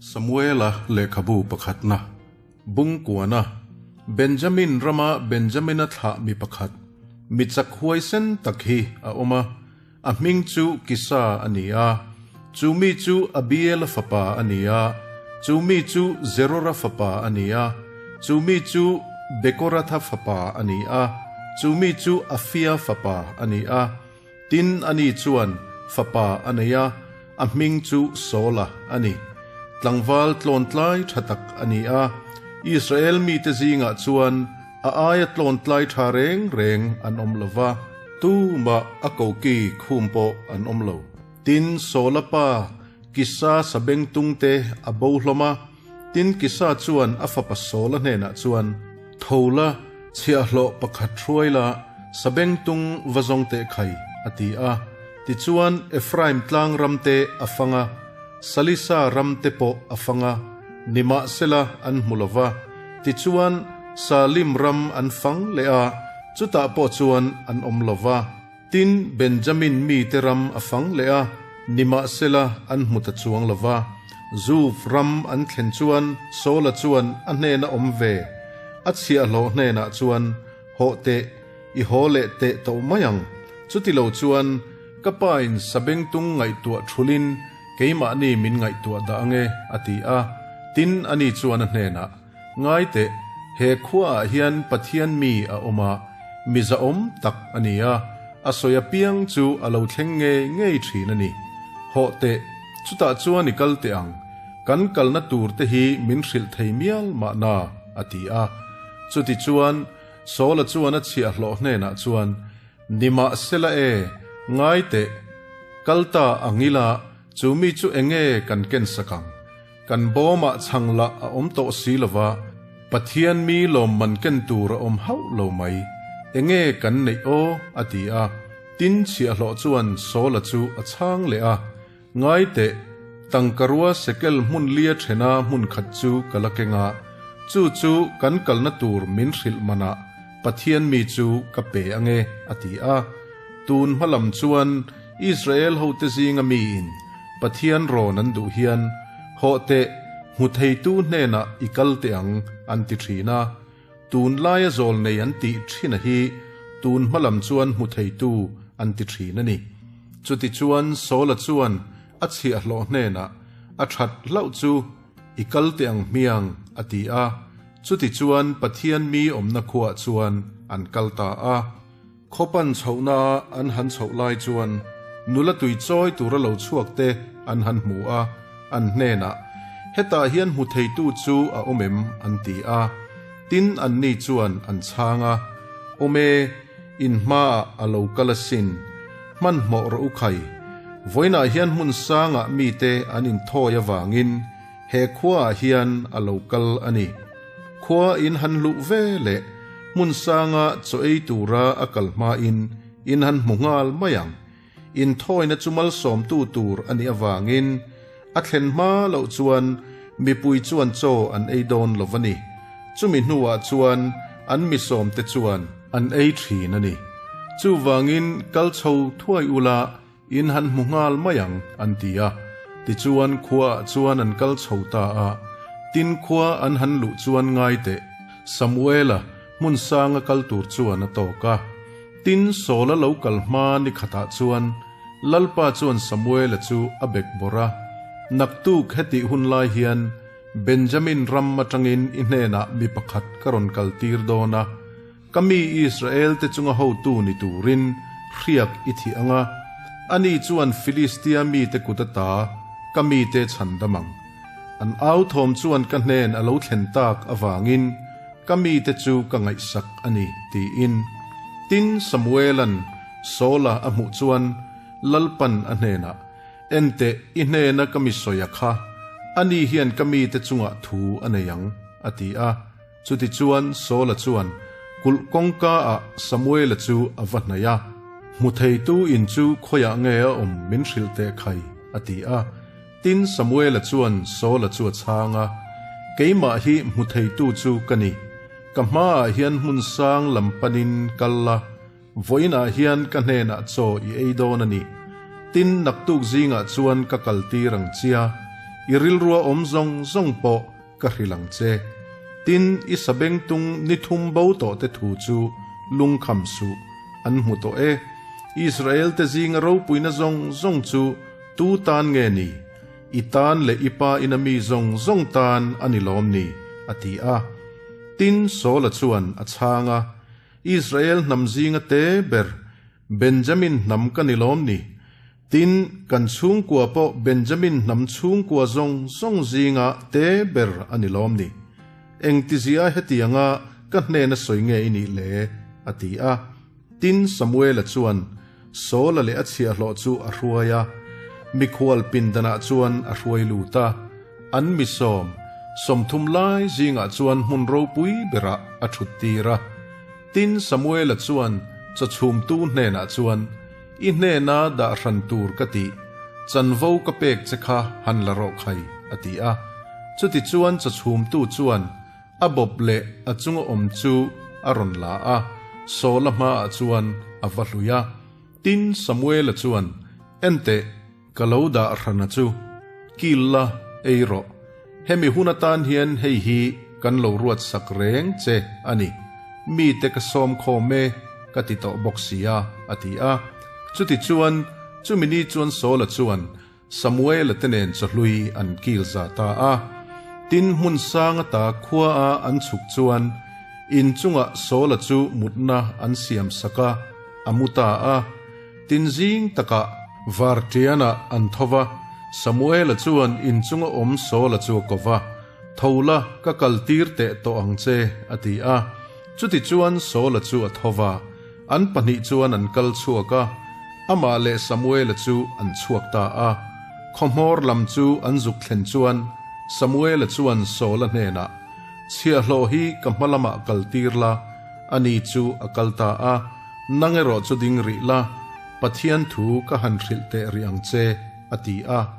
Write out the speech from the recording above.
Samuela lehkhabu pakhatna, Bungkuana, Benjamin rama Benjamina thlah mi pakhat, mi chak huaisen tak hi a awm a, a hming chu Kisa a ni a, chu mi chu Abiela fapa a ni a, chu mi chu Zerora fapa a ni a, chu mi chu Bekoratha fapa a ni a, chu mi chu Afia fapa a ni a. Tin, ani chuan fapa a nei a, a hming chu Saula a ni. Tlangval tlawntlai tha tak a ni a, Israel mite zingah chuan a aia tlawntlai tha reng reng an awm lo va, tumah a koki khum pawh an awm lo. Tin, Saula pa Kisa sabengtungte a bo hlawm a, tin Kisa chuan a fapa Saula hnenah chuan, Tho la, chhiahhlawh pakhat hruai la, sabengtung va zawng teh khai, a ti a. Tichuan, Ephraim tlang ram te a fang a, Salisa ram te pawh a fang a, nimahsela an hmu lo va. Tichuan, Salim ram an fang leh a, chutah pawh chuan an awm lo va. Tin, Benjamin mite ram a fang leh a, nimahsela an hmu ta chuang lo va. Zuf ram an thlen chuan Saula chuan a hnena awm ve a chhiahhlawh hnenah chuan, Hawh teh, i haw leh teh tawh mai ang. Chuti lo chuan ka pain sabengtung ngaihtuah thulin keimahni min ngaihtuah dah ange, a ti a. Tin, ani chuan a hnenah, Ngai teh, he khuaah hian Pathian mi a awm a, mi zahawm tak a ni a, a sawi apiang chu a lo thleng ngei ngei thin a ni. Hawh teh, chutah chuan i kal teh ang, kan kalna tur te hi min hrilh thei mial mahna, a ti a. Chutichuan, Saula chuan a chhiahhlawh hnenah chuan, Nimahsela e, ngai teh, kal ta ang ila, chu mi chu enge kan kensak ang? Kan bawmah chhang lah a awm tawh si lova, Pathian mi lawmman ken tur a awm hauh lo mai. Enge kan neih aw? a ti a. Tin chhiahhlawh chuan Saula chu a chhang leh a, Ngai teh, tangkarua sekel hmun lia thena hmun khat chu ka la keng a, chu chu kan kalna tur min hrilh manah Pathian mi chu ka pe ange, a ti a. Tun hma lam chuan Israel hote zinga miin Pathian rawn an duh hian, Hawh teh, hmu theitu hnenah i kal teh ang, an ti thin a. Tun laia zawl nei an tih thin a hi tun hma lam chuan hmu theitu an ti thin a ni. Chutichuan Saula chuan a chhiahhlawh hnenah, A that hlauh chu i kal teh ang hmiang, a ti a. Chutichuan Pathian mi awmna khuaah chuan an kal ta a. Khawpan chhohna an han chhoh lai chuan nula tui chawi tura lo chhuak te an han hmu a, an hnenah, Hetah hian hmu theitu chu a awm em? an ti a. Tin, anni chuan an chhang a, Awm e, in hmaah a lo kal asin. Hmanhmawh rawh u khai. Vawiinah hian hmun sangah mite an inthawi avangin he khuaah hian a lo kal a ni. Khua in han luh ve leh hmun sanga chaw ei tura a kal hmain in han hmu nghal mai ang. Inthawina chu malsawmtu tur a nih avangin a thlen hma loh chuan mipui chuan chaw an ei dawn lo va ni. Chumi hnuah chuan an misawmte chuan an ei thin a ni. Chuvangin kal chho thuai ula In han hmu nghal mai ang, an ti a. Tichuan khuaah chuan an kal chho ta a. Tin khua an han luh chuan ngai teh, Samuela hmun sanga kal tur chuan a tawk a. Tin Saula lo kal hma ni khatah chuan Lalpa chuan Samuela chu a bek bawrh a, Naktuk hetih hun lai hian Benjamin ram atangin i hnenah mi pakhat ka rawn kaltir dawn a, Ka mi Israel-te chunga hotu ni turin hriak i thih ang a, ani chuan Filistia mite kut ata ka mite chhan dam ang. An au thawm chuan ka hnen a lo thlen tak avangin ka mite chu ka ngaihsak a ni, tiin. Tin, Samuela'n Saula a hmuh chuan Lalpan a hnenah, Enteh, i hnena ka mi sawi a kha, ani hian ka mite chungah thu a nei ang, a ti a. Chutichuan Saula chuan kulh kawngka ah Samuela chu a va hnaih a, Hmu theitu in chu khawiah nge a awm min hrilh teh khai, a ti a. Tin, Samuela chuan Saula chu a chhang a, Keimah hi hmu theitu chu ka ni. Ka hmaah hian hmun sang lam panin kal la, Vawiinah hian ka hnenah chaw i ei dawn a ni. Tin, naktuk zingah chuan ka kaltir ang chia. I rilrua awm zawng zawng pawh ka hrilh ang che. Tin, i sabengtung ni thum bo tawh te thu chu lungkham suh, an hmu tawh e. Israel te zinga ropuina zawng zawng chu tu tan nge ni? I tan leh i pa ina mi zawng zawng tan a ni lawm ni? a ti a. Tin, Saula chuan a chhang a, Israel hnam zinga te ber Benjamin hnam ka ni lawm ni? Tin, kan chhungkua pawh Benjamin hnam chhungkua zawng zawng zinga te ber a ni lawm ni? Engtizia hetianga ka hnena sawi nge i nih le? a ti a. Tin, Samuela chuan Saula leh a chhiahhlawh chu a hruai a, mikhual pindanah chuan a hruai lut a. An mi sawm, 30 lai zingah chuan hmun ropui berah a thuttir a. Tin, Samuela chuan chawchhumtu hnenah chuan, I hnena dah hran tur ka tih, chanvo ka pek che kha han la rawh khai, a ti a. Chutichuan chawchhumtu chuan a bawp leh a chunga awm chu a rawn la a, Saula hmaah chuan a va hlui a. Tin, Samuela chuan, Enteh, ka lo dah hrana chu, kil la, ei rawh. Hemi hun atan hian hei hi kan lo ruat sak reng che a ni. Mite ka sawm khawm e, ka ti tawh bawk si a, a ti a. Chutichuan, chumi ni chuan Saula chuan Samuela te nen chawhlui an kil za ta a. Tin, hmun sang ata khua a an chhuk chuan in chungah Saula chu mutna an siam sak a, a mu ta a. Tin zing takah Vartianah an tho va, Samuela chuan in chunga awm Saula chu a ko va, Tho la, ka kal tir teh tawh ang che, a ti a. Chutichuan Saula chu a tho va, an pahnih chuan an kal chhuak a, amah leh Samuela chu an chhuak ta a. Khawhmawr lam chu an zuk thlen chuan Samuela chuan Saula hnenah, Chhiahhlawh hi ka hma lamah kal tir la, ani chu a kal ta a. Nang erawh chu ding rih la, Pathian thu ka han hrilh teh rih ang che, a ti a.